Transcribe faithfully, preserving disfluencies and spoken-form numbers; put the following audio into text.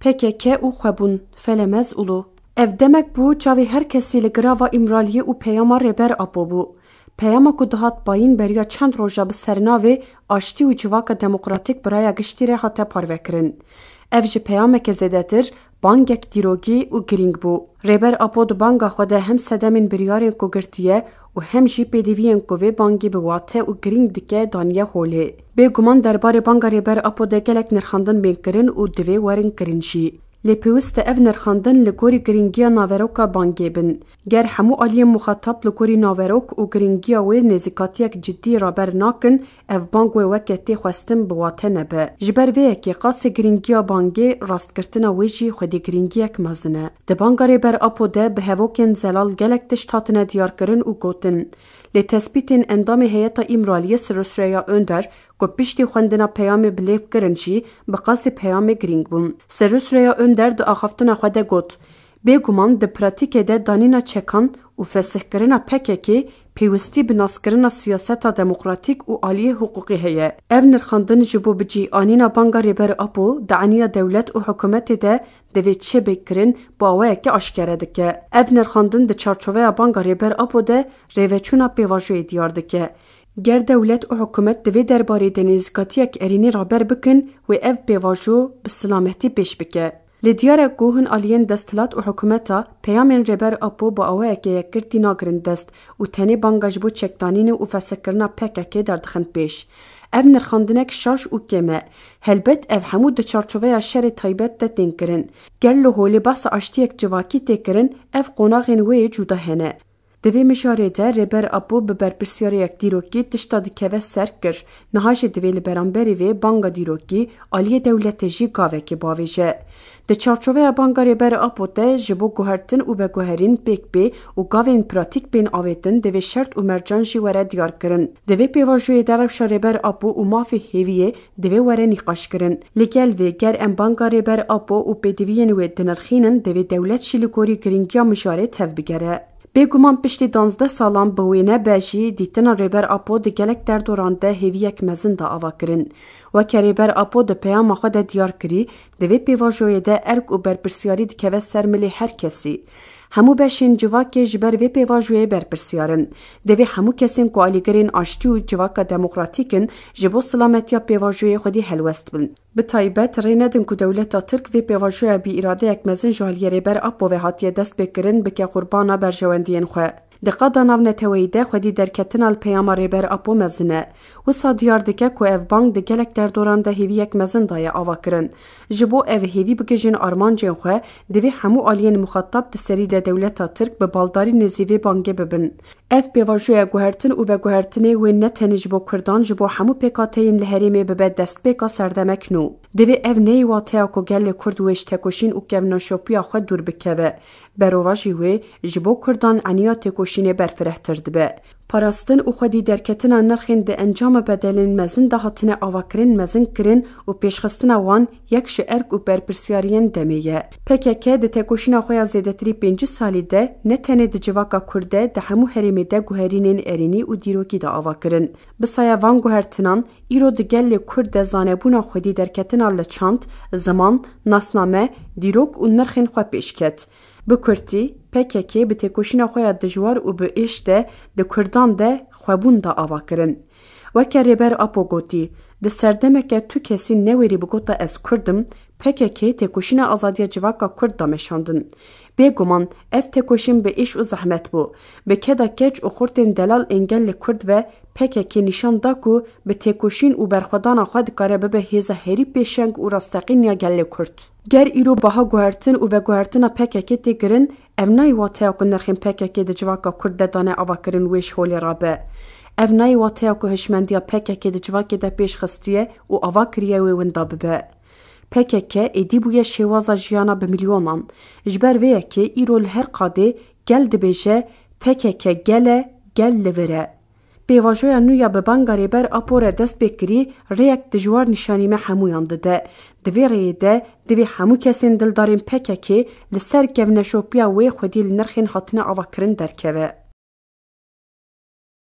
P K K û xwebûn, Felemez Ulu. Ev demek bû, çavê her kesî li girava Îmraliyê û peyama Rêber Apo bû. Peyama ku dihat payîn beriya çend roja bi sernavê Aştî û Civaka Demokratîk bi raya giştî re hate parvekirin. Ev ji peyameke zêdetir bangek dîrokî û girîng bû. Rêber Apo di banga xwe de hem sedemên biryarên ku girtiye û hem jî pêdiviyên ku vê bangê bi wate û girîng dike daniye holê. Bêguman derbarê banga Rêber Apo de gelek nirxandin bên kirin û divê werin kirin jî. Lê pêwist e ev nirxandin li gorî girîngiya naveroka bangê bin. Ger hemû aliyên muxatab li gorî naverok û girîngiya wê nêzîkatiyek cidî raber nakin, ev bang wê weke tê xwestin bi wate nebe. Ji ber vê yekê qasê girîngiya bangê, rastgirtina wê jî xwedî girîngiyek mezin e. Di banga Rêber Apo de bi hevokên zelal gelek tişt hatine diyarkirin û gotin. Lê tespîtên endamê heyeta Îmraliyê Sirosreya Önder ku piştî xwendina peyamê bi lêv kirin jî bi qasî peyamê girîng bûn. Sirosreya Önder di axaftina xwe de got, Bêguman di pratîkê de danîna çekan û fesihkirina P K K pêwistî bi naskirina siyaseta demokratîk û aliyê hiqûqî heye. Ev nirxandin ji bo bi cî anîna banga Rêber Apo di eniya dewlet û hikûmetê de divê çi bê kirin, bi awayekî aşkere dike. Ev nirxandin di çarçoveya banga Rêber Apo de rêveçûna pêvajoyê diyar dike. Ger dewlet û hikûmet di vê derbarê de nêzîkatiyek erênî raber bikin, wê ev pêvajo bi silametî pêş bike. Lê diyar e ku hin aliyên desthilat û hikûmeta peyamên Rêber Apo bi awayeke yekgirtî nagirin dest û tenê banga ji bo çekdanînê û fesihkirina P K K derdixin pêş. Ev nirxandinek şaş û kêm e. Helbet ev hemû di çarçoveya şerê taybet de tên kirin. Ger li holê behsa aştiyek civakî tê kirin, ev qonaxên wê yê cuda hene. Di vê mijarê de Rêber Apo bi berpirsyariyek dîrokî tişta dikeve ser kir. Niha jî divê li beramberî vê banga dîrokî aliyê dewletê jî gavekê bavêje. Di çarçoveya banga Rêber Apo de ji bo guhertin û veguherîn pêk bê û gavên pratîk bên avêtin, divê şert û mercan jî were diyarkirin. Di vê pêvajoyê de rewşa Rêber Apo û mafê hêviyê divê were nîqaşkirin. Li gel vê, ger em banga Rêber Apo û pêdiviyên wê dinirxînin, divê dewlet jî li gorî girîngiya mijarê tevbigere. Bêguman piştî danzdeh salan bi wêne be jî dîtina Rêber Apo di gelek derdoran de hêviyek mezin da ava kirin. Weke Rêber Apo di peyama xwe de diyar kirî, di vê pêvajoyê de erk û berpirsyarî dikeve ser milê her kesî. Hemû beşên civakê ji ber vê pêvajoyê berpirsyar in. Divê hemû kesên ku alîgirên aştî û civaka demokratîk in, ji bo silametiya pêvajoyê xwedî helwest bin. Bi taybet, rê nedin ku dewleta Tirk vê pêvajoya bi îradeyek mezin ji aliyê Rêber Apo ve hatiye destpêkirin bike qurbana berjewendiyên xwe. Di qada navneteweyî de xwedî derketina li peyama Rêber Apo mezin e. Wisa diyar dike ku ev bang di gelek derdoran de hêviyek mezin daye avakirin. Ji bo ev hêvî bigihîjin armancên xwe, divê hemû aliyên muxatab di serî de dewleta Tirk bi baldarî nêzî vê bangê bibin. Ev pêvajoya guhertin û veguhertinê wê ne tenê ji bo Kurdan, ji bo hemû pêkhateyên li herêmê bibe destpêka serdemek nû. Divê ev neyê wateya ku gelê Kurd wê ji tekoşîn û kevneşopiya xwe dûr bikeve. Berovajî wê ji bo Kurdan eniya têkoşînê berfirehtir dibe. Parastin û xwedî derketina nirxên di encama bedelên mezin de hatine avakirin mezin kirin û pêşxistina wan yek ji erk û berpirsyariyên demê ye. P K K di tekoşîna xwe ya zêdetirî pêncî salî de ne tenê di civaka Kurd de, di hemû herêmê de guherînên erênî û dîrokî de ava kirin. Bi saya van guhertinan, îro di gelê Kurd de zanebûna xwedî derketina li çand, ziman, nasname, dîrok û nirxên xwe pêş ket. Bi kurtî, P K K bi têkoşîna xwe ya dijwar û bi êş de di Kurdan de xwebûn da ava kirin. Weke Rêber Apo gotî, di serdemeke tu kesî newêrî bigota ez Kurd im, P K K têkoşîna azadiya civaka Kurd da meşandin. Bêguman, ev têkoşîn bi êş û zehmet bû. Bi keda keç û xurtên delal ên gelê Kurd ve P K K nîşan da ku bi têkoşîn û berxwedana xwe dikare bibe hêza herî pêşeng û rasteqîn ya gelê Kurd. Ger îro baha guhertin û veguhertina P K K tê kirin, ev nayê wateya ku nirxên P K K di civaka Kurd de dane avakirin wê ji holê rabe. Ev nayê wateya ku hişmendiya P K K di civakê de pêş xistiye û ava kiriye wê winda bibe. P K K êdî bûye şêwaza jiyana bi milyonan. Ji ber vê yekê îro li her qadê gel dibêje, P K K gel e, gel li vir e. Pêvajoya nû ya bi banga Rêber Apo re dest pê kirî, rêyek dijwar nîşanî me hemûyan dide. Di vê rêyê de, divê hemû kesên dildarên P K K li ser kevneşopiya wê xwedî li nirxên hatine avakirin derkeve.